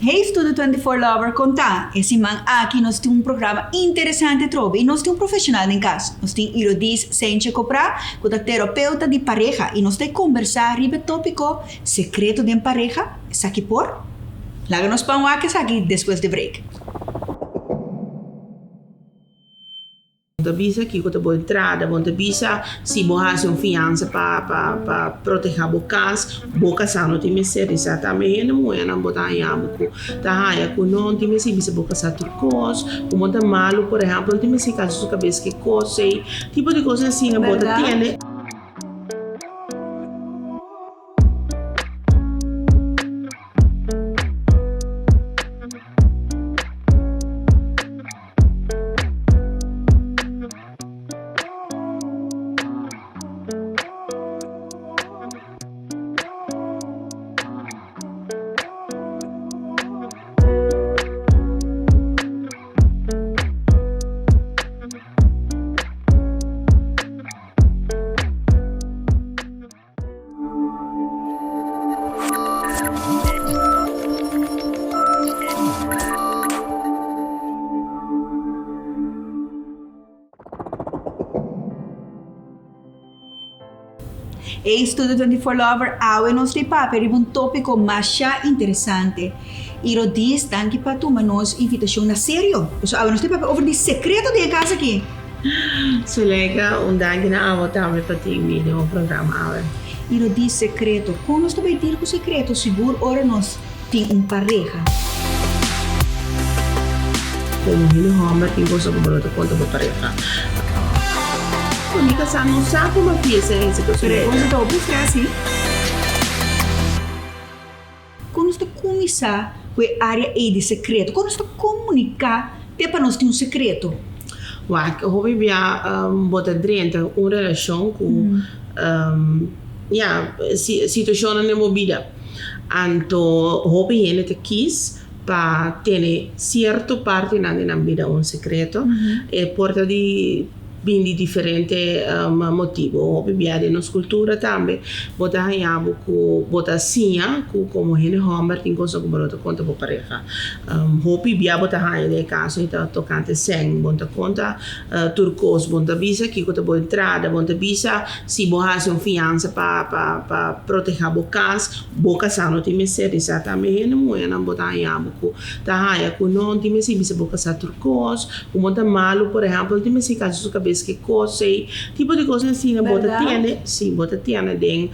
Hey Studio 24 Lover, con ta? E siman aki nos tin un programa interesante atrobe y nos tin un profesional den cas. Nos tin Irodis Senche Coprá, cu ta terapeuta di pareha y nos ta e combersa riba e topico Secreto den pareha, esaki por? Laga nos pan wak esaki despues di break. Bo ta bisa kiko ta bo entrada, bo ta bisa si bo hasi un fiansa pa pa pa proteha bo kas, bo kasá no tin mester di sa. Tambe hende muhénan bo ta haña bo ku ta haña ku no tin mester bisa bo kasá tur kos, ku bo ta malu por ehèmpel no tin mester kasa su kabes ke kos ei, tipo di kos asina bo ta tende. Ey Studio 24 Lover, awe nos ta papia riba un topico masha interesante. Y Rodis, danki pa tuma nos invitacion na serio. Pasobra awe nos ta papia over di secreto di e cas aki. Zuleika, un danki na abo tambe pa tin mi den bo programa awe. I lo di sekreto. Kon nos ta bai deal ku sekreto? Sigur ora nos tin un pareha. Komo hende hòmber tin cosa ku bo no ta konta bo pareha. Mi kasá no sa kuma fiesta en ese ku Pero e cosa ta hopi stress, si. Kon nos ta kuminsá ku e área ei di sekreto? Kon nos ta komuniká te pa nos tin un sekreto? Wak, hopi bia bo ta drenta un relashon ku ya, situashonnan den bo bida. Anto hopi hende ta kis pa tene sierto partinan di nan bida un sekreto. E por ta di. Bin di diferente motibu. Hopi bia den nos kultura tambe bo ta haña bo ku bo ta siña ku komo hende hòmber tin kosa ku bo no ta konta bo pareha. Hopi bia bo ta haña den e kaso ei ta tokante sèn. Bo no ta konta tur kos. Bo no ta bisa kiko ta bo entrada. Bo no ta bisa si bo hasi un fiansa pa pa pa protehá bo kas. Bo kasá no tin mester di sa. Tambe hende muhénan bo ta haña bo ku ta haña ku no tin mester bisa bo kasá tur kos. Ku bo ta malu, por ehèmpel, tin mester kansa su kabes ke kos ei. Tipo di kosnan asina bo ta tende, si, bo ta tende den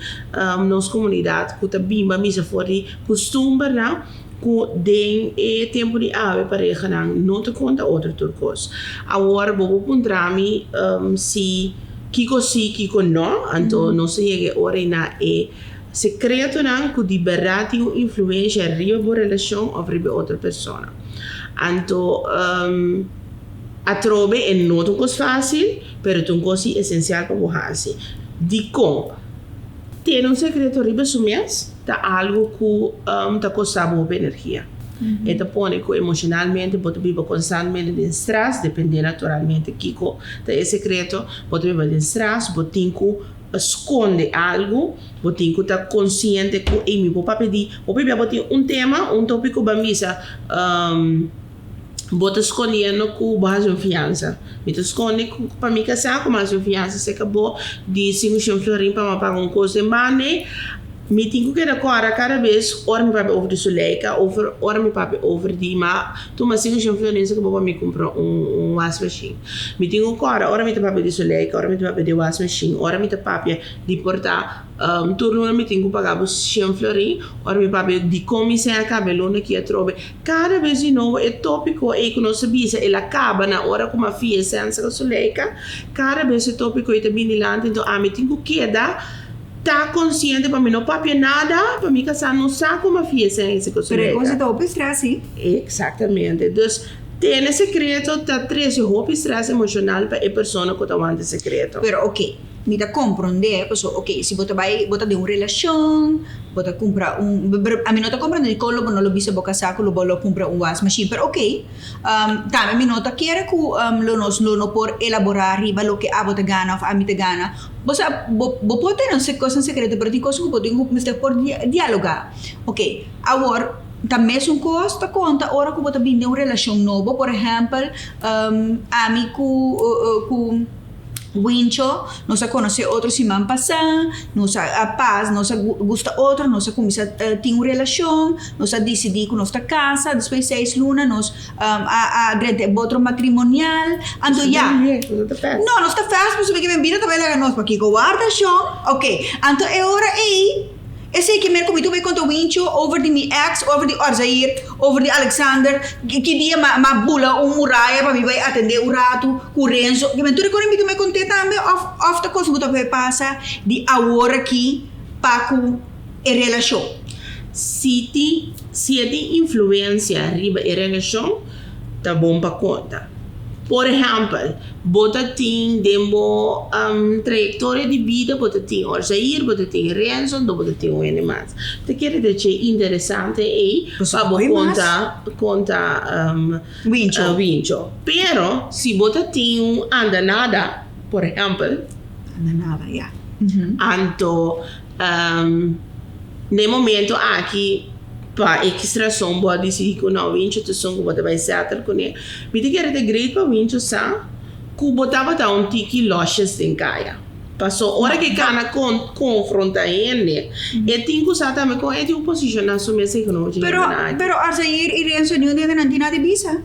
nos komunidat ku ta bin pa misa for di kustumbernan ku den e tempu di awe parehanan no ta konta otro tur kos. Awor bo por puntra mi si kiko si, kiko no, anto nos ta yega e ora ei na e sekretonan ku di bèrdat tin un influensha riba bo relashon òf riba e otro persona. Anto atrobe e no ta un kos fásil, pero ta un kos si esensial pa bo hasi. Dikon? Tene un sekreto riba su mes ta algu ku ta kosta bo hopi energia. E ta pone ku emoshonalmente bo ta biba konstantemente den strès, dependé naturalmente kiko ta e sekreto, bo ta biba den strès, bo tin ku skonde algu. Bo tin ku ta konsiente ku ei mi por papia di hopi bia bo tin un tema, un topiko ban bisa bo ta skondiendo ku bo hasi un fiansa. Mi ta skonde ku pa mi kasá ku mi hasi un fiansa serka bo di sinku shen florin pa mi a paga un kos den banda. Mi tin ku keda kòrda kada bes ora mi papia over di Zuleika over ora mi papia over di ma tuma sinku shen florin serka bo pa mi kumpra un wasmashin. Mi tin ku kòrda ora mi ta papia di Zuleika, ora mi ta papia di wasmashin, ora mi ta papia Di por ta tur luna mi tin ku paga bo shen florin, ora mi papia dikon mi sèn a kaba e luna aki atrobe. Kada bes di nobo e topiko ei ku nos a bisa el a kaba na ora ku mi a fia e sèn sa Zuleika, kada bes e topiko ei ta bini dilanti enton ami tin ku keda ta konsiente pa mi no papia nada pa mi kasá no sa ku mi a fia e sèn ei sa Zuleika. Pero e kos ei ta hopi strès si. Eksaktamente. Dus tene sekreto ta trese hopi strès emoshonal pa e persona ku ta wanta e sekreto. Pero oke. Mi ta comprende paso ok si bo ta bay bo ta den un relacion bo ta cumpra un ami no ta comprende dicon lo bo no lo bisa bo casa cu lo bo lo cumpra un wasmachine pero ok tambe mi no ta kere cu lo nos lo no por elabora riba loke abo ta gana of ami ta gana bo sa bo bo por tene un cos en secreto pero tin cos cu bo tin cu mester por dialoga ok awor. Ta mesun kos ta konta ora ku bo ta bini den un relashon nobo. Por ehèmpel, ami ku ku Wincho nos a konosé otro siman pasá, nos a pas, nos a gusta otro, nos a kuminsá tin un relashon, nos a disidí ku nos ta kasa, despues seis luna nos a drenta e botro matrimonial. Anto ya. No, nos ta fast pasobra ke men bida ta bai laga nos pakiko warda shon. Oke, anto e ora ei. Esei ke mer ku mi tuve konta Wincho over di mi ex, over di Orzair, over di Alexander, ki dia m'a m'a bula un muraya pa mi bai atendé un ratu ku Renzo. Ke men tur e kos mi tuve kont'é tambe òf òf ta kos ku ta bai pasa di awor aki pa ku e relashon? Si tin si e tin influensia riba e relashon ta bon pa konta. Por ehèmpel, bo ta tin den bo trayektoria di bida bo ta tin Orzair, bo ta tin Renzo, anto bo ta tin un hende mas. Ta kere ta dje interesante ei pa bo konta konta Wincho. Wincho. Pero si bo ta tin un andanada, por ehèmpel. Andanada, ya. Anto Na e momento aki, pa ekis rason bo a disidí ku no, Wincho ta esun ku bo ta bai settle kuné. Mi ta kere ta great pa Wincho sa ku bo tabata un tiki lòshes den kaya. Paso ora ku e kana konfrontá hende, e tin ku sa tambe kon e tin ku posishoná su mes ekonómiko dje Pero, hendenan aki. pero Arzair i Renzo niun di hendenan tin nada di bisa.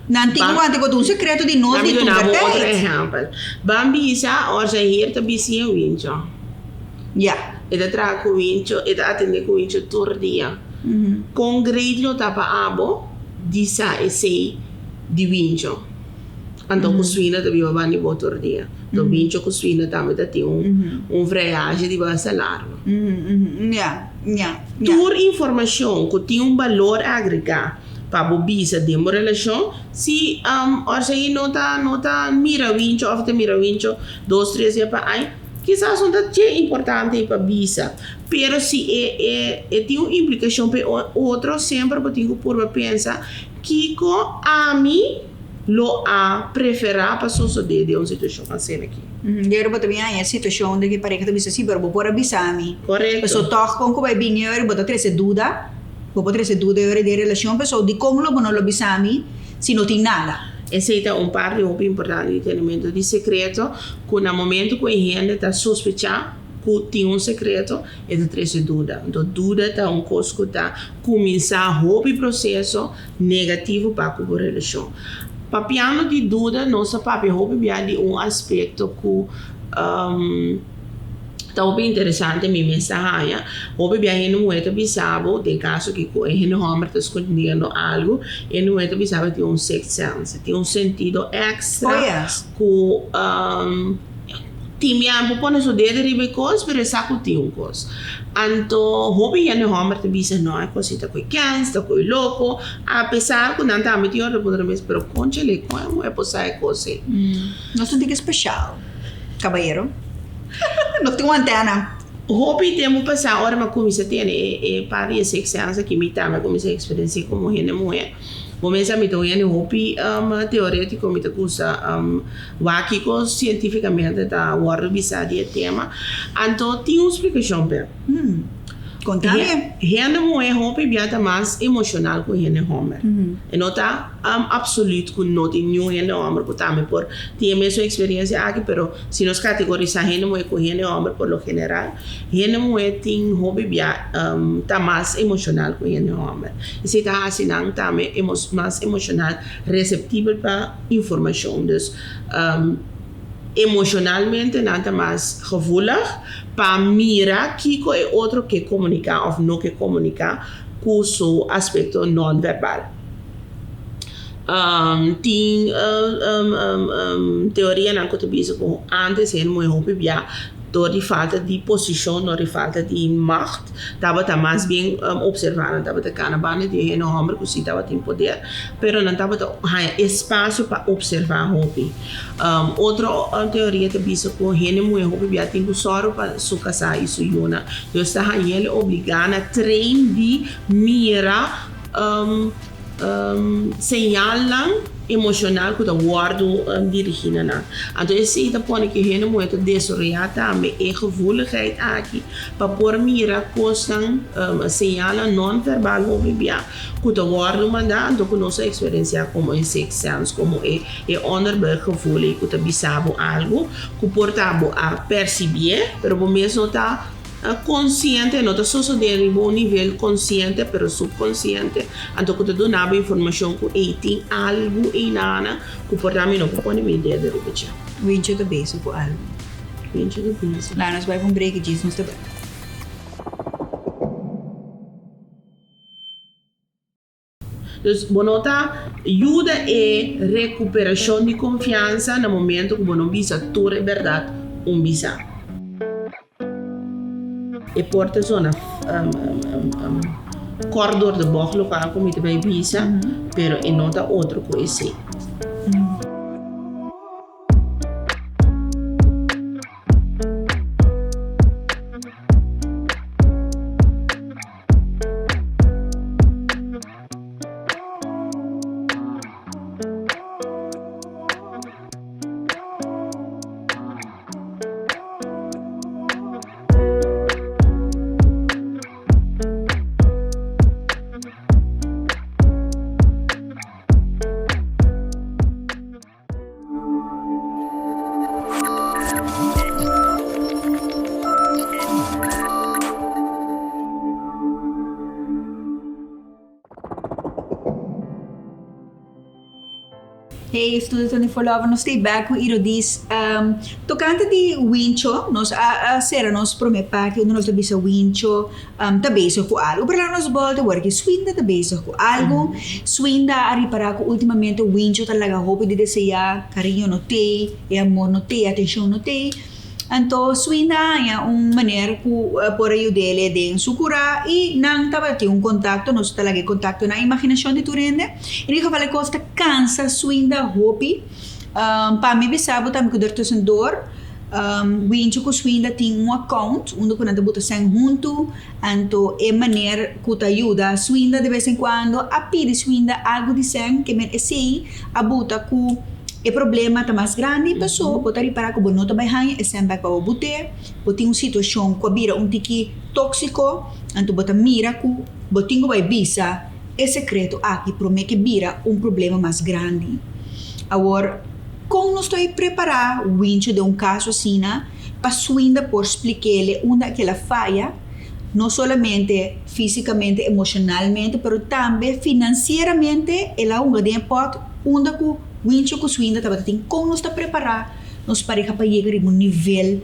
Nan tin ku wanta ku ta un sekreto di nos Laat mi di tur duna bo otro tijd. ehèmpel. Ban bisa Orzair ta bisiña Wincho. Ya. E ta traha ku Wincho, e ta atendé ku Wincho tur dia. Kon great lo ta pa abo di sa esei di Wincho? Anto ku Swina ta biba banda di bo tur dia. Anto Wincho ku Swina tambe ta tin un vriahe di basta largu. Ya, ya, ya. Tur informashon ku tin un balor agregá pa bo bisa den bo relashon, si Orsaí no ta no ta mira Wincho òf ta mira Wincho dos tres bia pa aña, Kisas no ta dje importante pa bisa, pero si e e e tin un implikashon pa e otro, semper bo tin ku purba pensa, Kiko ami lo a preferá pa sosodé den un situashon asina aki? Dero bo ta bin haña e situashon den ke pareha ta bisa, Sí, pero bo por a bisa mi. Korekto. Pasobra tòg kon ku bai bini ora bo ta trese duda, bo por trese duda ora den e relashon, pasobra dikon lo bo no lo bisa mi si no tin nada? Esei ta un parti hopi importante di tenementu di sekreto. Ku na momento ku e hende ta sospechá ku tin un sekreto, e ta trese duda. Anto duda ta un kos ku ta kuminsá hopi proseso negativo pa ku bo relashon. Papiando di duda, nos a papia hopi bia di un aspekto ku Ta hopi interesante mi mes ta haña. Hopi bia hende muhé ta bisa bo, den kaso ki ku e hende hòmber ta skondiendo algu, e hende muhé ta bisa bo tin un sixth sense, tin un sentido èkstra ku tin bia bo pone su dedo riba e kos pero e sa ku tin un kos. Anto hopi hende hòmber ta bisa no e kos ei ta koe kèns, ta koe loko, apesar ku nan tambe tin ora ta puntra mes pero konchale kon e muhé por sa e kos ei? Nos no tin ke speshal. Cabayero. Nos tin un antena. Hopi tempu pasá ora mi a kuminsá tene e par di e sixth sense aki mi tambe a kuminsá eksperensi'é komo hende muhé. Bo mester mi ta un hende hopi teorétiko, mi ta gusta wak kiko sientífikamente ta wòrdu bisá di e tema. Anto tin un splikashon p'e. Konta mi. Hende muhé hopi bia ta mas emoshonal ku hende hòmber. E no ta absoluut ku no tin niun hende hòmber ku tambe por tin e mesun eksperensia aki, pero si nos kategorisá hende muhé ku hende hòmber por lo general, hende muhé tin hopi bia ta mas emoshonal ku hende hòmber. Esei ta hasi nan tambe mas emoshonal reseptibel pa informashon. Dus emoshonalmente nan ta mas gevoelig pa mira kiko e otro ke komuniká òf no ke komuniká ku su aspekto non-verbal. Tin teorianan ku ta bisa ku ántes hende muhé hopi bia dor di falta di posishon, dor di falta di magt, tabata mas bien opservá, nan tabata kana banda di hende hòmber ku si tabatin poder, pero nan tabata haña espasio pa opservá hopi. Otro teoria ta bisa ku hende muhé hopi bia tin ku sòru pa su kasá i su yunan. Dios ta haña el obligá na train di mira señalnan. emoshonal ku ta wòrdu dirigí na nan. Anto esei ta pone ku e hende muhé ta desaroyá tambe e gevoeligheid aki pa por mira kosnan, señalnan non-verbal hopi bia ku ta wòrdu mandá anto ku nos a eksperensiá komo e sixth sense, komo e e onderbuikgevoel ei ku ta bisa bo algu ku por ta bo a persibié pero bo mes no ta Konsiente no ta sosodé riba un nivel konsiente pero supkonsiente, anto ku ta duna bo informashon ku ei tin algu einana ku por ta mi no por pone mi dedo riba dje. Wincho ta bezig ku algu. Wincho ta bezig. Laat nos bai pa un break i djis nos ta bai. Dus bo no ta yuda e rekuperashon di konfiansa na momento ku bo no bisa tur e bèrdat un bisa. E por ta zona kort door de bocht lokual ku mi ta bai bisa, pero e no ta otro ku esei. Hey Studio 24 Lover, nos stay back ku Irodis. Um, tokante di Wincho, nos a, a sera nos prome parti unda nos ta bisa Wincho um, ta bezig ku algo. Pero laat nos bolta word ki Swinda ta bezig ku algo. Swinda a ripará ku últimamente Wincho ta laga hopi di deseá, kariño no t'ei, e amor no t'ei, atenshon no t'ei. Anto Swinda a haña un maner ku por a yud'é den su kurá i nan tabatin un kontakto, nos ta laga e kontakto na imaginashon di tur hende. En ieder geval e kos ta kansa Swinda hopi. Pa mi bisa bo tambe ku der tussendoor Wincho ku Swinda tin un account unda ku nan ta buta sèn huntu. Anto e maner ku ta yuda Swinda de bes en kuando a pidi Swinda algu di sèn ke men esei a buta ku e problema ta mas grandi paso bo ta ripará ku bo no ta bai haña e sèn bèk pa bo but'é, bo tin un situashon ku a bira un tiki tóksiko anto bo ta mira ku bo tin ku bai bisa e sekreto aki promé ke bira un problema mas grandi. Awor kon nos ta bai prepará Wincho den un kaso asina? Pa Swinda por splik'ele unda ke el a faya, no solamente físikamente, emoshonalmente, pero tambe finansieramente el a hunga den e pòt unda ku Wincho ku Swinda tabata tin. Kon nos ta prepará nos pareha pa yega riba un nivel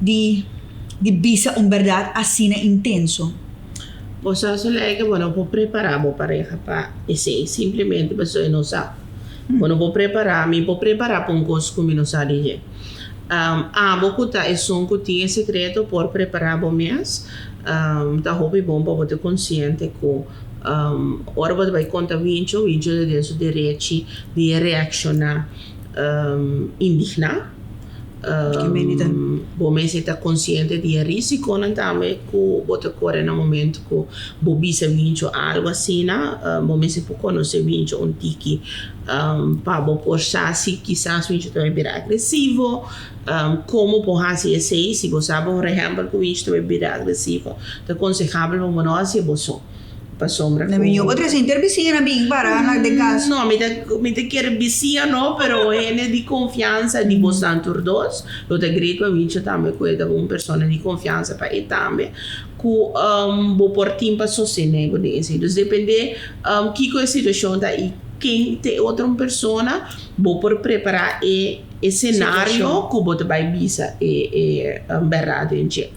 di di bisa un bèrdat asina intenso? Bo sa Zuleika, bo no por prepará bo pareha pa esei, simplemente pasobra e no sa. Bo no por prepará, mi por prepará pa un kos ku mi no sa di dje. Abo ku ta esun ku tin e sekreto por prepará bo mes. Ta hopi bon pa bo ta konsiente ku ora bo ta bai konta Wincho, Wincho ta den su derechi di reakshoná indigná. Bo mester ta konsiente di e risikonan tambe ku bo ta kore na momento ku bo bisa Wincho algu asina. Bo mester por konosé Wincho un tiki pa bo por sa si kisas Wincho ta bai bira agresivo. Komo por hasi esei? Si bo sa por ehèmpel ku Wincho ta bai bira agresivo, ta konsehabel pa bo no hasi bo so. Pasobra ku. Mi otro sinter bisiña na bin para na den kas. No, mi ta mi ta kere bisiña no, pero hende di konfiansa di bosnan tur dos. Lo ta great pa Micho tambe ku e ta un persona di konfiansa pa e tambe ku bo por tin pa sostené bo den esei. Dus depende kiko e situashon ta i ken ta e otro persona, bo por prepará e esenario ku bo ta bai bisa e e bèrdat den dje.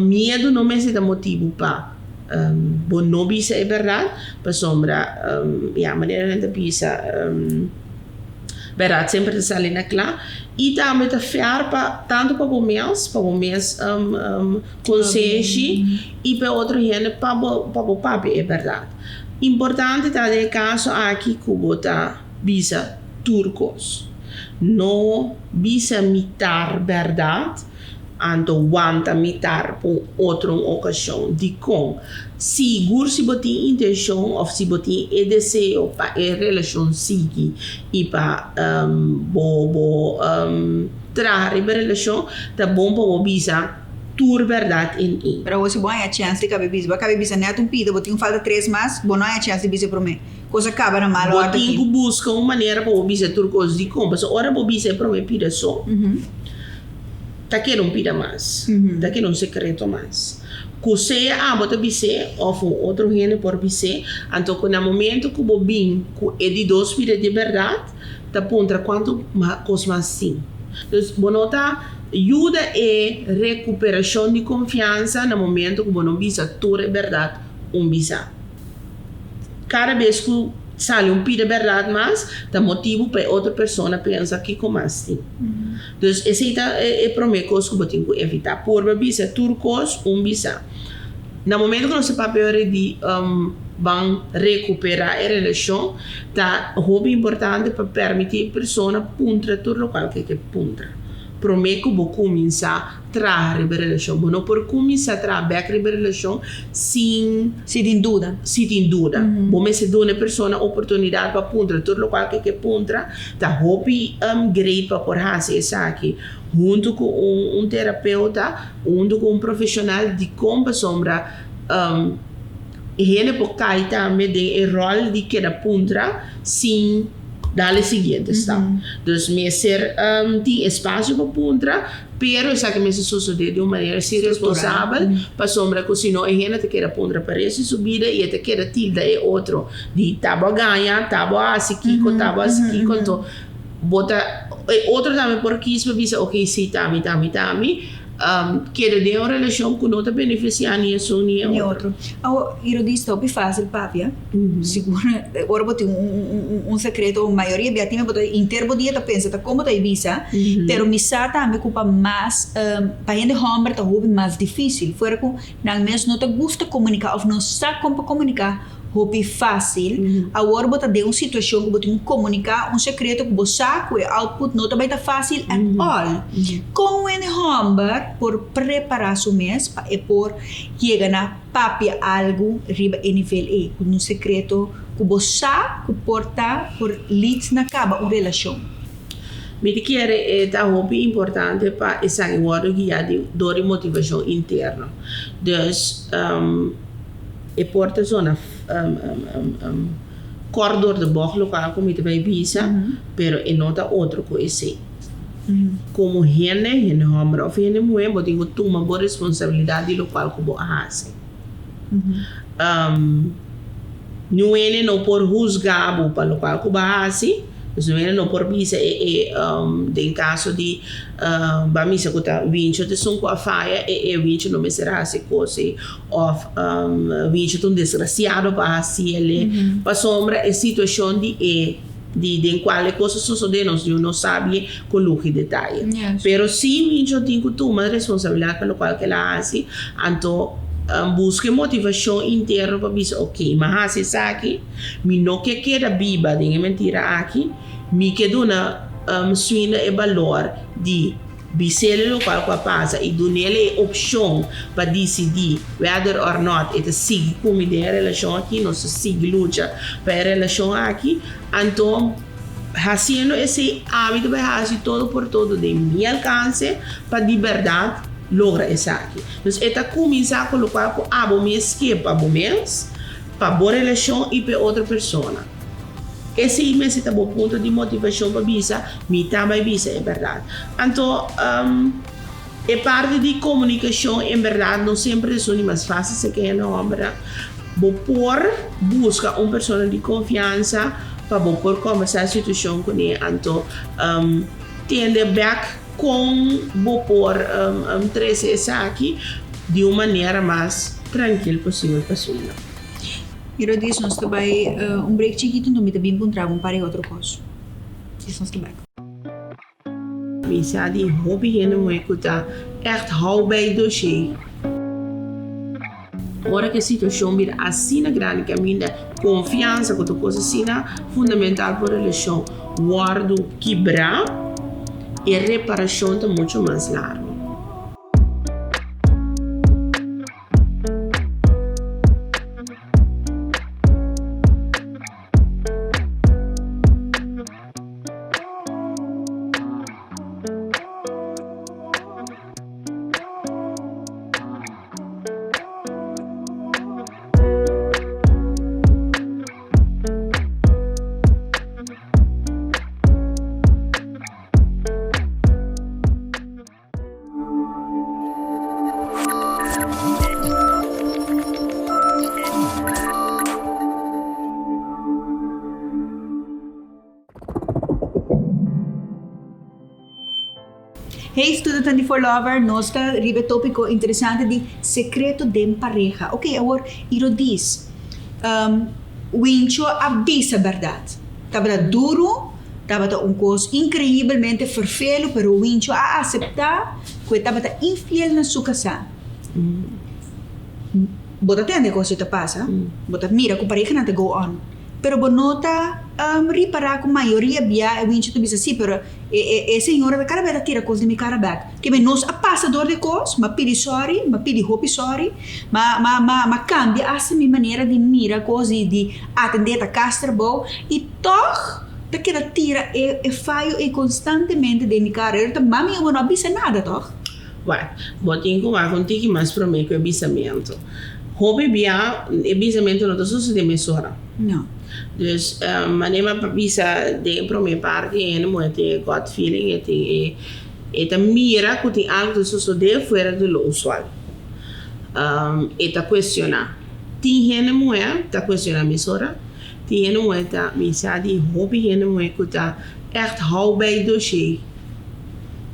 Miedu no mester ta motibu pa. Bo no bisa e bèrdat, pasobra, ya, manera nan ta bisa, bèrdat semper ta sali na kla. I tambe ta fèr pa, tantu pa bo mes, pa bo mes konsenshi i pa e otro hende pa bo, pa bo papia e bèrdat. Importante ta den e kaso aki ku bo ta bisa tur kos. No bisa mitar bèrdat. Anto wanta mitar pa un otro un okashon. Dikon? Sigur si bo tin intenshon òf si bo tin e deseo pa e relashon sigui i pa bo bo traha riba e relashon, ta bon pa bo bisa tur bèrdat en e. Pero awor si bo haña chèns di kabe bisa, bo a kabe bisa nèt un pida, bo tin un falta tres mas, bo no haña chèns di bisa e promé. Kos a kaba na mal Bo òrdu tin aki. ku buska un manera pa bo bisa tur kos. Dikon? Pasobra ora bo bisa e promé pida so, ta keda un pida mas, ta keda un sekreto mas. Ku sea abo ta bis'é òf un otro hende por bis'é, anto ku na momento ku bo bin ku e di dos pida di bèrdat, ta puntra kuantu kos mas tin. Dus bo no ta yuda e rekuperashon di konfiansa na momento ku bo no bisa tur e bèrdat un bisa. Kada bes ku sali un pida bèrdat mas, ta motibu pa e otro persona pensa kiko mas tin. Dus esei ta e promé kos ku bo tin ku evitá. Purba bisa tur kos un bisa. Na momento ku nos ta papia ora di ban rekuperá e relashon, ta hopi importante pa permití e persona puntra tur lokual ku e ke puntra promé ku bo kuminsá traha riba e relashon. Bo no por kuminsá traha bèk riba e relashon sin. Si tin duda. Si tin duda. Bo mester duna e persona oportunidat pa puntra tur lokual ku e ke puntra. Ta hopi great pa por hasi esaki huntu ku un terapeuta, huntu ku un profeshonal. Dikon? Pasobra hende por kai tambe den e ròl di keda puntra sin dal e siguiente stap. Dus mester tin espasio pa puntra. Pero esaki mester sosodé di un manera así responsabel, pasobra ku si no e hende ta keda puntra pa resto di su bida i e ta keda tilda e otro di ta bo a gaña, ta bo a hasi kiko, ta bo a hasi kiko. Anto bo ta e otro tambe por kis pa bisa oke si ta mi, ta mi, ta mi, keda den un relashon ku no ta benefisiá ni esun ni e otro. Awor, Irodis, ta hopi fásil papia. Sigur, ora bo tin un sekreto, mayoria bia tin bo ta inter bo dia ta pensa ta kon bo ta e bisa, pero mi sa tambe ku pa mas pa hende hòmber ta hopi mas difísil, fuera ku nan mes no ta gusta komuniká òf no sa kon pa komuniká hopi fásil. Awor bo ta den un situashon ku bo tin ku komuniká un sekreto ku bo sa ku e output no ta bai ta fásil at all. Kon un hende hòmber por prepará su mes pa e por yega na Papia algu riba e nivel ei, ku un sekreto ku bo sa ku por ta por lead na kaba un relashon. Mi ta kere e ta hopi importante pa esaki wòrdu guiá di dor di motivashon interno. Dus e por ta zona kòrt dor de bògt lokal ku mi ta bai bisa, pero e no ta otro ku esei. Komo hende, hende hòmber òf hende muhé, bo tin ku tuma bo responsabilidat di lokual ku bo a hasi. Niun hende no por husga bo pa lokual ku bo a hasi, dus niun hende no por bisa e e den kaso di ban bisa ku ta Wincho ta esun ku a faya, e e Wincho no mester a hasi e kos ei òf Wincho ta un desgrasiado pa hasi el'e, pasobra e situashon di e. Di den cual e cos a sosode nos Dios no sabi cu luho y detaye. Pero si Mincho tin cu tuma responsabilidad pa locual cu el a haci, anto busca e motivacion interno pa bisa ok, mi a haci esaki, mi no ke keda biba den e mentira aki, mi ke duna Swinda e balor di Bis'el e lokual ku a pasa i dun'el e opshon pa disidí whether or not e ta sigui ku mi den e relashon aki, nos ta sigui lucha pa e relashon aki. Anto, hasiendo esei, ami ta bai hasi todo por todo den mi alkanse pa di bèrdat logra esaki. Dus e ta kuminsá ku lokual ku abo mes ke pa bo mes, pa bo relashon i pa e otro persona. Esei mester ta bo punto di motivashon pa bisa, Mi ta bai bisa e bèrdat. Anto, e parti di komunikashon en bèrdat no semper esun di mas fásil se ke hende hòmbernan. Bo por buska un persona di konfiansa pa bo por kòmbersá e situashon kuné. Anto, tende bèk kon bo por trese esaki di un manera mas trankil posibel pa suyo. Mira dies nos ta bai un break chikitu enton mi ta bin puntra bo un par di otro kos. Dies nos ta bek. Mi sa di hopi hende muhé ku ta ègt hou bij doshé. Ora ku e situashon bira asina grandi kaminda konfiansa ku ta kos asina fundamental pa un relashon wòrdu kibrá, e reparashon ta muchu mas largu. Hey Studio 24 Lover, nos ta riba e tópiko interesante di sekreto den pareha. Oké, awor Irodis, um, Wincho a bisa bèrdat. Tabata duru, tabata un kos inkreibelmente ferfelu, pero Wincho a aseptá ku e tabata infiel na su kasá. Bo ta tende kos ei ta pasa, bo ta mira ku parehanan ta go on, pero bo no ta ripará ku mayoria bia e Wincho ta bisa sí, pero e e e señora ta kada bes ta tira kos den mi kara bèk. Ke men nos a pasa dor di kos, m'a pidi sòri, m'a pidi hopi sòri, m'a m'a m'a m'a kambia asta mi manera di mira kos, di di atendé ta kas trabou i tòg ta keda tira e e fayo ei konstantemente den mi kara. Ora ta mami bo no a bisa nada tòg? Wak, bo tin ku wak un tiki mas promé ku e bisamentu. Hopi bia e bisamentu no ta sosodé mesora. No. Dus, manera mi a bisa den e promé parti, e hende muhé tin e gut feeling, e tin e, e ta mira ku tin algu ta sosodé fuera di lo usual. E ta kuestioná. Tin hende muhé ta kuestioná mesora, tin hende muhé ta, mi sa di hopi hende muhé ku ta ègt hou bij doshé.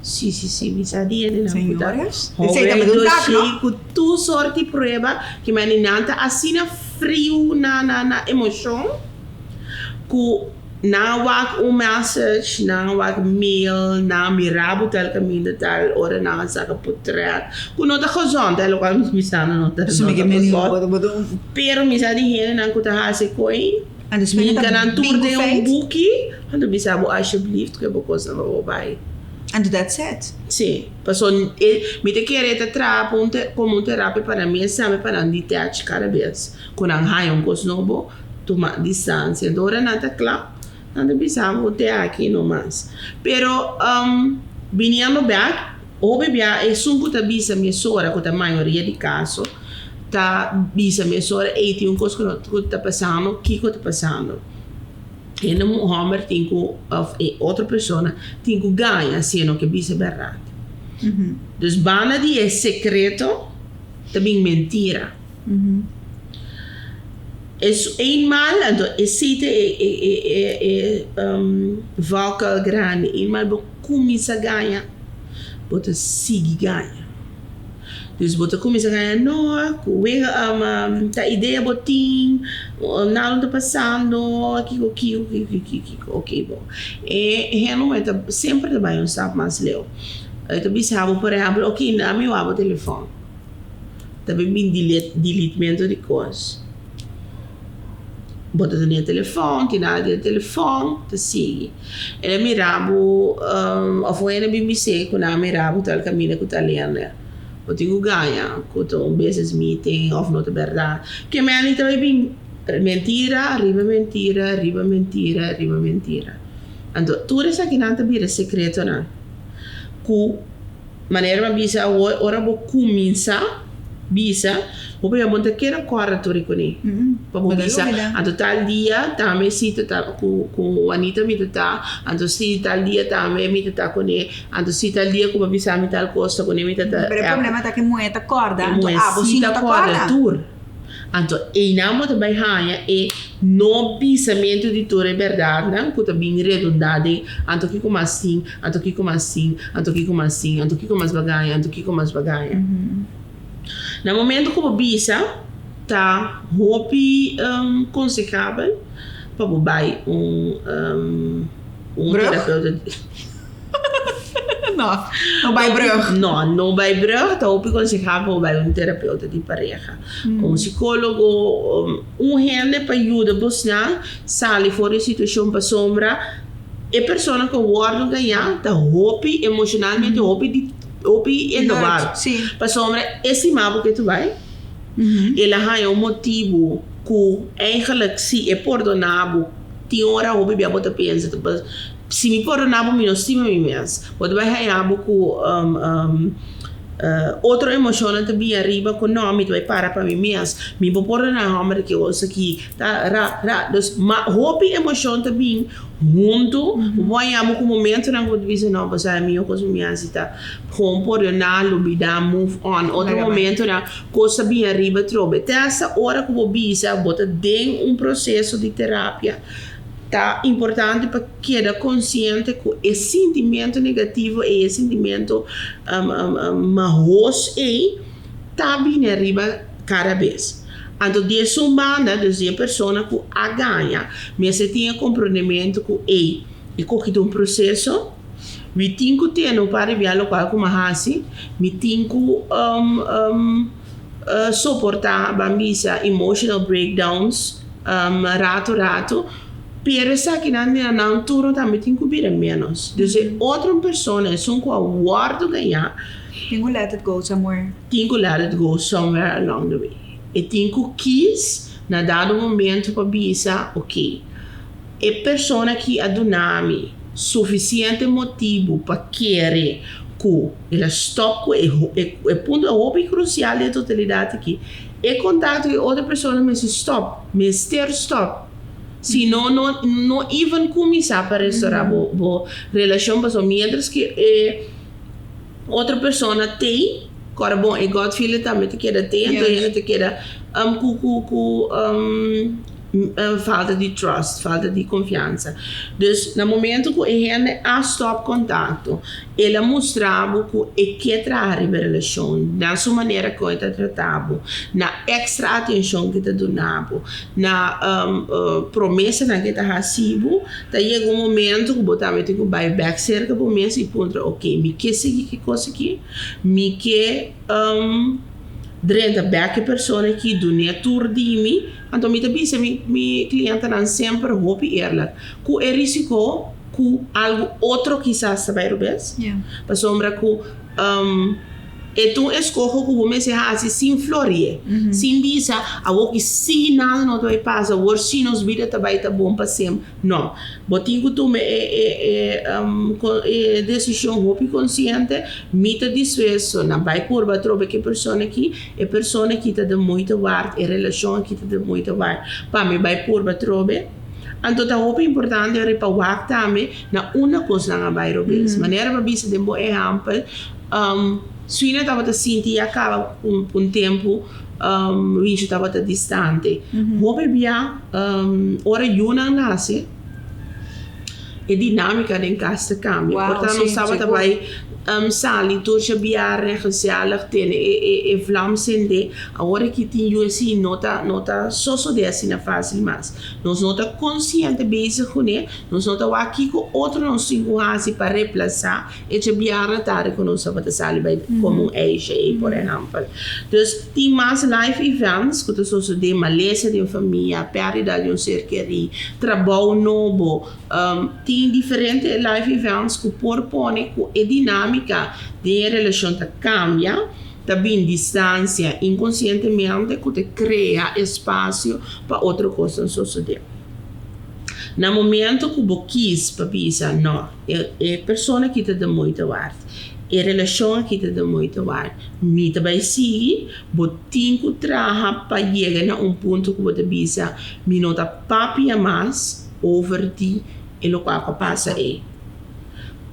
Sí, sí, sí, mi sa di hende nan ku ta Señores, hou esei bij tabata un tak, doshé no? ku tur sort di prueba, ke meni nan ta asina friu na na na emoshon ku nan a wak un message, nan a wak mail, nan a mira bo tal kaminda tal ora nan a saka potret ku no ta gezond, e lokual mi ta bisando no ta Pasobra no mi ta ke meni gezond, bo ta bo ta un pero mi sa di hende nan ku ta hasi koi Anto si mi hinka ta nan tur bin ku den un feit. buki, anto bisa bo alsjeblieft ku e bo kosnan pa bo bai. Anto that's it. Sí, paso e mi ta kere e ta traha pa un te komo un terapia pa nan mes tambe pa nan detach kada bes ku nan haña un kos nobo tuma distansia. Anto ora nan ta kla nan ta bisa bo te aki no mas. Pero biniendo bek hopi bia esun ku ta bisa mesora ku ta mayoria di kaso ta bisa mesora ey tin un kos ku no ku ta pasando kiko ta pasando. Hende hòmber tin ku òf e otro persona tin ku gaña si e no ke bisa bèrdat. Dus banda di e sekreto ta bin mentira. Es eenmaal, anto esei ta e e e e e valkuil grandi, eenmaal bo kuminsá gaña, bo ta sigui gaña. Dus bo ta kuminsá gaña, no, ku wega ta idea bo tin, nada no ta pasando, kiko kiko kiko kiko kiko, oke bo. E hende muhé ta semper ta bai un stap mas leu. E ta bisa bo por ehèmpel, oke, dami wak bo telefòn. Ta bin bin delete deletmento di kos. Bo ta tene e telefòn, tin nada den e telefòn, ta sigui. El a mira bo òf un hende bin bis'é ku nan a mira bo tal kaminda ku tal hende. Bo tin ku gaña ku ta un business meeting òf no ta bèrdat. Ke meni ta bai bin mentira riba mentira riba mentira riba mentira. Anto tur esakinan ta bira sekretonan ku. Manera mi a bisa awor, ora bo cuminsa bisa, bo primer bo no ta kere corda tur e cune. Pa bo bisa, anto tal dia tambe si ta ta cu cu Juanita mi ta ta, anto si tal dia tambe mi ta ta cune, anto si tal dia cu bo a bisa mi tal cos ta cune mi ta ta. Pero e problema ta cu e muhe ta corda, E anto muhe abo si si no ta ta corda corda. tur. Anto einan bo ta bai haña e no bisamentu di tur e bèrdatnan ku ta bin redundá den anto kiko mas tin, anto kiko mas tin, anto kiko mas tin, anto kiko mas bo a gaña, anto kiko mas bo a gaña. Na momentu ku bo bisa ta hopi konsehabel pa bo bai un un Brug? terapeuta. No, no bai brug. No, no bai brug. Ta hopi konsehá pa bo bai un terapeuta di pareha. Un sikólogo, un hende pa yuda bosnan sali for di e situashon pasobra e persona ku a wòrdu gañá ta hopi emoshonalmente hopi di hopi in de war. Pasobra e stima bo ke tu bai, el a haña un motibu ku eigenlijk si e pordoná bo tin ora hopi bia bo ta pensa Si mi pordoná bo, mi no stima mi mes. Bo ta bai haña bo ku otro emoshonnan ta bin ariba ku no, mi ta bai para pa mi mes. Mi por pordoná e hòmber ki os aki. Ta ra, ra. Dus ma hopi emoshon ta bin huntu. Bo por haña bo ku momentunan ku bo ta bisa no, bo sa e mihó kos ku mi hasi ta gewoon pordoná, lubidá, move on. Otro momentunan kos ta bin ariba atrobe. Te asta ora ku bo bisa bo ta den un proseso di terapia. Ta importante pa keda konsiente ku e sintimentu negativo ei, e sintimentu mahos ei ta bini ariba kada bes. Anto di esun banda, dus di e persona ku a gaña, mester tin e komprondementu ku ei e koki ta un proseso, mi tin ku tene un par di bia lokual ku mi a hasi, mi tin ku soportá, ban bisa, emotional breakdowns ratu ratu, pero esakinan di nan turno tambe tin ku bira ménos. Dus e otro persona, esun ku a wòrdu gañá, Tin ku let it go somewhere. Tin ku let it go somewhere along the way. E tin ku kis na dado momento pa bisa, ok, e persona aki a duna mi sufisiente motibu pa kere ku el a stòp ku e e punto hopi krusial den e totalidat aki, e kontakto ku e otro persona mester stòp, mester stòp. Si no, no no even kuminsá pa restorá bo bo relashon pasobra miéntras ku e otro persona t'ei, kòrda bon e gut feeling tambe ta keda t'ei, anto hende ta keda ku ku ku falta di trust, falta di konfiansa. Dus na momento ku e hende a stòp kontakto, el a mustra bo ku e ke traha riba e relashon, na su manera kon e ta trata bo, na èkstra atenshon ku e ta duna bo, na promesanan ku e ta hasi bo, Ta yega un momento ku bo tambe tin ku bai bèk serka bo mes i puntra, oke, mi ke sigui ki kos aki? Mi ke drenta bèk e persona aki, dun'é tur di mi? Anto mi ta bisa mi mi klientenan semper hopi eerlijk, ku e risiko ku algu otro kisas ta bai rubes. Pasobra ku e ta un eskoho ku bo mester hasi sin florie, sin bisa awor ki si nada no ta bai pasa, awor si nos bida ta bai ta bon pa semper. No, bo tin ku tuma e e e e desishon hopi konsiente, mi ta dispuesto na bai purba atrobe ku e persona aki, e persona aki ta de moeite waard, e relashon aki ta de moeite waard pa mi bai purba atrobe. Anto ta hopi importante ora pa wak tambe na unda kosnan a bai robes. Manera bo a bisa den bo ehèmpel, Suina tabata sinti ya kaba un un tempu Wincho tabata distante. Hopi bia ora yunan nase e dinámika den kas ta kambia. Wow, Por ta nos sí, tabata sigur. bai sali tur djabièrnè gezellig tene e e e vlam sende. Awor aki tin yu así no ta no ta sosodé asina fásil mas. Nos no ta konsiente bezig kuné, nos no ta wak kiko otro nos tin ku hasi pa replasá e djabièrnè tardi ku nos tabata sali bai kome un ijsje ei, por ehèmpel. Dus tin mas life events ku ta sosodé, malesa den famia, pèrdida di un ser kerí, trabou nobo, tin diferente life events ku por pone ku e dinámika den e relashon ta kambia. Ta bin distansia inkonsientemente ku ta krea espasio pa otro kosnan sosodé. Na momento ku bo kis pa bisa, No, e e persona aki ta de moeite waard, e relashon aki ta de moeite waard, mi ta bai sigui, bo tin ku traha pa yega na un punto ku bo ta bisa, Mi no ta papia mas over di e lokual ku a pasa ei.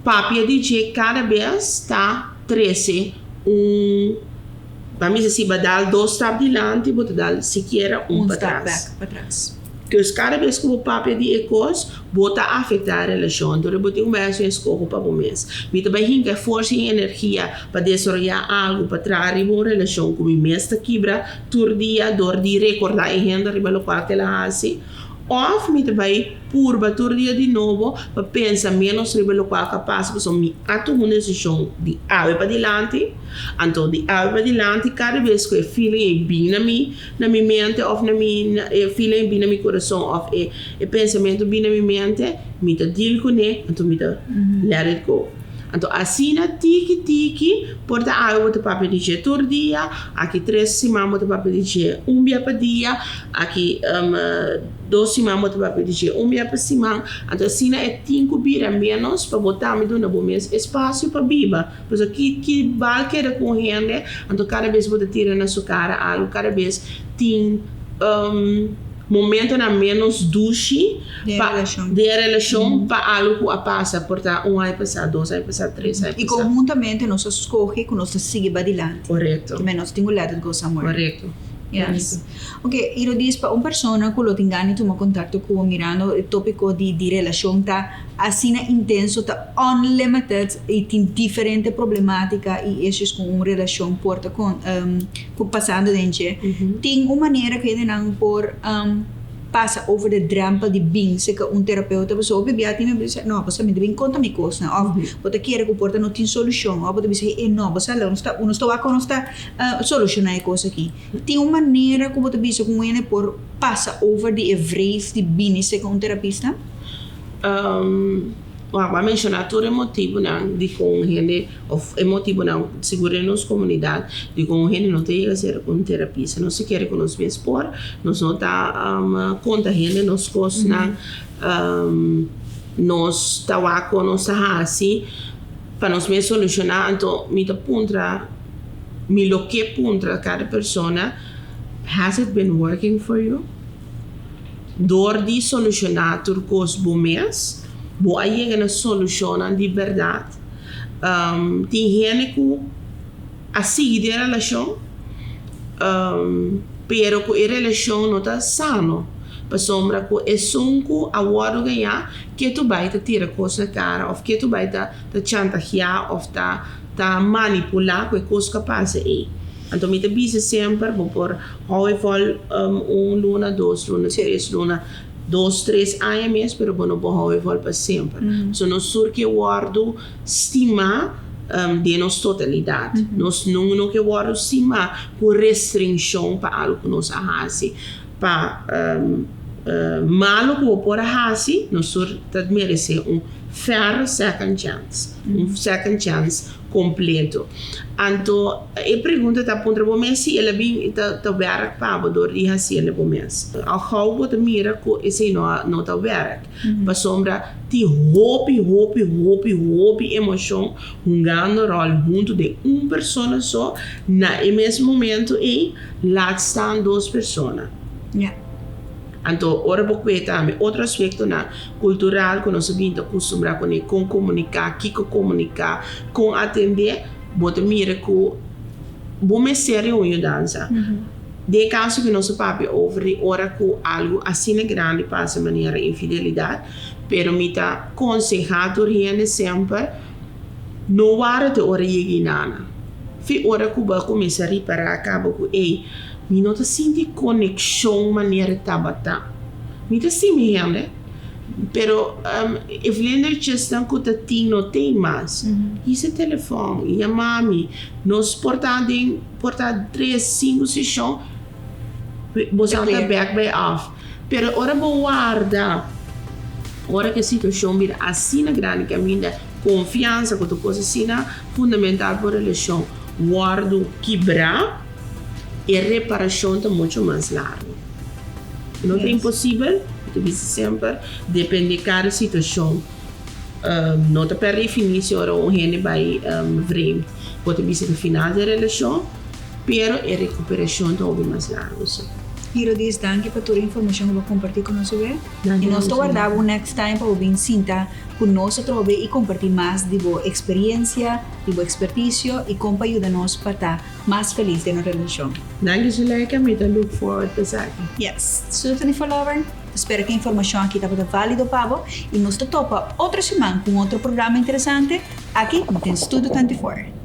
Papia di dje kada bes ta trese un, ba misa si ba dal dos stap dilanti bo ta dal sikiera un Un pa stap tras. bek pa tras. Dus kada bes ku bo papia di e kos, bo ta afektá e relashon. Entonces bo tin ku bai hasi un eskoho pa bo mes. Mi ta bai hinka e forsa i energia pa desaroyá algu, pa traha riba un relashon ku mi mes ta kibra tur dia dor di rekordá e hende riba lokual ku el a hasi? Òf mi ta bai purba tur dia di nobo pa pensa ménos riba lokual ku a pasa pasobra mi a tuma un desishon di awe padilanti. Anto di awe padilanti kada bes ku e feeling ei bin na mi na mi mente òf na mi e feeling ei bin na mi kurason òf e e pensamentu bin na mi mente, mi ta deal kuné anto mi ta let it go. Anto asina tiki tiki por ta awe bo ta papia di dje tur dia, aki tres siman bo ta papia di dje un bia pa dia, aki dos siman bo ta papia di dje un bia pa siman. Anto asina e tin ku bira ménos pa bo tambe duna bo mes espasio pa biba. Pasobra ki ki bal keda ku un hende anto kada bes bo ta tira na su kara algu, kada bes tin Momentonan ménos dushi pa den e relashon pa algu ku a pasa, por ta un aña pasá, dos aña pasá, tres aña I pasá. konhuntamente nos a skohe ku nos ta sigui badilanti. Korekto. Te men nos tin ku let it go somewhere. Korekto. Yes. Ok, Irodis, pa un persona ku lo tin gana di tuma kontakto ku bo mirando e topiko di di relashon ta asina intenso, ta unlimited i tin diferente problematika i issues ku un relashon por ta kon ku pasando den dje. Tin un manera ku hendenan por pasa over de drempel di bin serka un terapeuta pasobra hopi bia tin mi bisa no bo sa mi ta bin konta mi kosnan òf bo ta kere ku por ta no tin solushon òf bo ta bisa e no bo sa nos ta nos ta wak kon nos ta solushoná e kos aki. Tin un manera ku bo ta bisa ku un hende por pasa over di e vrees di bini serka un terapista? Wak, bo a menshoná tur e motibunan dikon un hende òf e motibunan sigur den nos komunidat dikon un hende no ta yega serka un terapista. Nos ta kere ku nos mes por, nos no ta konta hende nos kosnan, nos ta wak kon nos ta hasi pa nos mes solushoná. Anto mi ta puntra, mi lo ke puntra kada persona, Has it been working for you? Dor di solushoná tur kos bo mes, bo a yega na solushonnan di bèrdat. Tin hende ku a sigui den relashon, pero ku e relashon no ta sano, pasobra ku esun ku a wòrdu gañá ketu bai ta tira kos na kara òf ketu bai ta chantagiá òf ta manipulá ku e kos ku a pasa ei. Anto mi ta bisa semper bo por hou e vol un luna, dos luna, tres luna, dos, tres aña mes, pero bo no por hou e vol pa semper. So nos tur ke wòrdu stimá den nos totalidat. Nos no no ke wòrdu stimá ku restrinshon pa algu ku nos a hasi. Pa malu ku bo por a hasi, nos tur ta meresé un fair second chance, un second chance kompleto. Anto e pregunta ta puntra bo mes si el a bin ta ta wèrk pa bo dor di hasiel bo mes. Al gou bo ta mira ku esei no a no ta wèrk. Pasobra tin hopi hopi hopi hopi emoshon hungando ròl huntu den un persona so na e mes momento ei, laat staan dos persona. Anto ora bo kue tambe otro aspektonan kultural ku nos a bin ta kustumbrá kuné, kon komuniká, kiko komuniká, kon atendé, bo ta mira ku bo mester di un yudansa. Den e kaso ku nos a papia over di ora ku algu asina grandi pasa manera infidelidat, pero mi ta konsehá tur hende semper no warda te ora yega inana. Fi ora ku bo a kuminsá ripará kaba ku ey, Mi no ta sinti konekshon manera tabata. Mi ta stima hende, pero e vlindertjesnan ku ta tin no tin mas. Hisa e telefòn, yama mi. Nos por ta den por ta tres, sinku seshon, bo sa ta bèk bai òf. Pero ora bo warda, ora ku e situashon bira asina grandi kaminda konfiansa ku ta kos asina fundamental pa un relashon wòrdu kibrá, E reparashon ta mucho mas largu. No ta imposibel, mi ta bisa semper, depende kada situashon. No ta per definisi ora un hende bai vreemd, bo ta bisa ta final di e relashon, pero e rekuperashon ta hopi mas largu si. Irodis, danki pa tur e informashon ku bo a kompartí ku nos awe. I nos ta warda bo next time pa bo bin sinta ku nos atrobe i kompartí mas di bo eksperiensia, di bo ekspertisio i kon pa yuda nos pa ta Mas feliz den un relashon. Danki Zuleika, mi ta look forward pa esaki. Yes, Symphony for Lover, ta spera ku e informashon aki tabata valido pa bo i nos ta topa otro siman ku un otro programa interesante aki den Studio 24.